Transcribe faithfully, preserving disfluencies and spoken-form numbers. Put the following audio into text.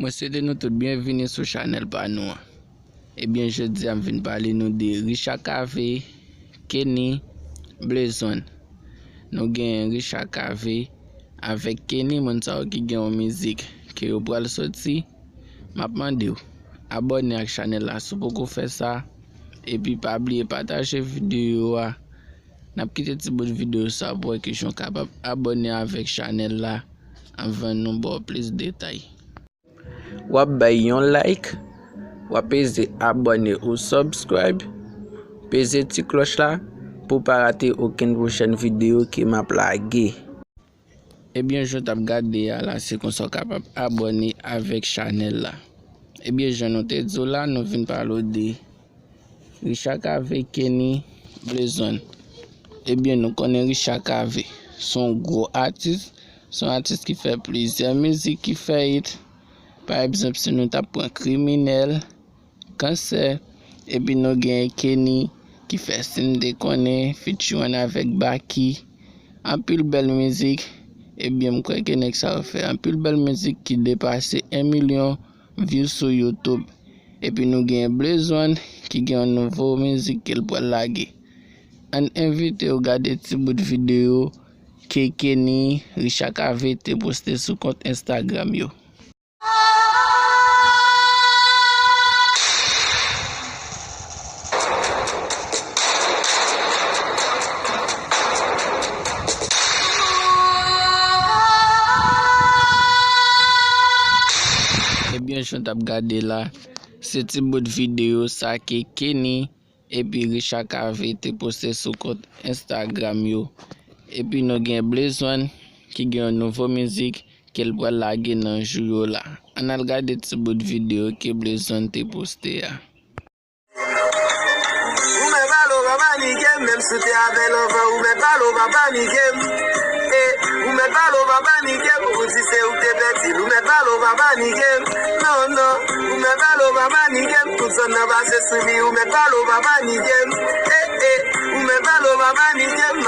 Mwen swete nou tout byenvini sou chanèl pa nou an. Ebyen, jodi a m vin pale nou de Richard Cavé, Kenny, Blaze One. Nou gen Richard Cavé avèk Kenny, moun sa yo ki gen yon mizik ke yo pral soti. M ap mande w abòne ak chanèl la si w poko fè sa, epi pa bliye pataje videyo a. N ap kite ti bout videyo sa pou wè kijan w kapab abòne avèk chanèl la anvan nou ba w plis detay. W ap bay yon like, w ap peze abòne ou subscribe, peze ti klòch la pou w pa rate okenn pwochèn videyo ke m ap lage. Ebyen, jan w t ap gade a la, se konsa w kapab abòne avèk chanèl la. Ebyen, jan nou te di w la, nou vin pale w de Richard Cavé, Kenny, Blaze One. Ebyen, nou konnen Richard Cavé se yon gwo atis, se yon atis ki fè plizyè mizik ki fè hit. Pa egzanp, si nou t ap pran Kriminèl, Kansè, epi nou gen Kenny ki fè Si m te konnen, featuring avèk Baky. Anpil bèl mizik, ebyen, m kwè ke nèg sa yo fè anpil bèl mizik ki depase en milyon view sou YouTube. Epi nou gen Blaze One ki gen yon nouvo mizik ke l pral lage. Ann envite w gade ti bout videyo ke Kenny, Richard Cavé te poste sou kont Instagram yo. Ebyen, jan w t ap gade la, se ti bout videyo sa ke Kenny epi Richard Cavé te poste sou kont Instagram yo. Epi nou gen Blaze One ki gen yon nouvo mizik ke l pral lage nan jou yo la. Ann al gade ti bout videyo ke Blaze One te poste a. Ou mèt pale w pa panike m, menm si w te avè lover, ou mèt pale w pa panike m. Eh, ou mèt pale w pa panike m, ou di se ou k te pèdi l, ou mèt pale w pa panike m. Non, non, ou mèt pale w pa panike m, tout zòn nan pase sou li, ou mèt pale w pa panike m. Eh, eh, ou mèt pale w pa panike m.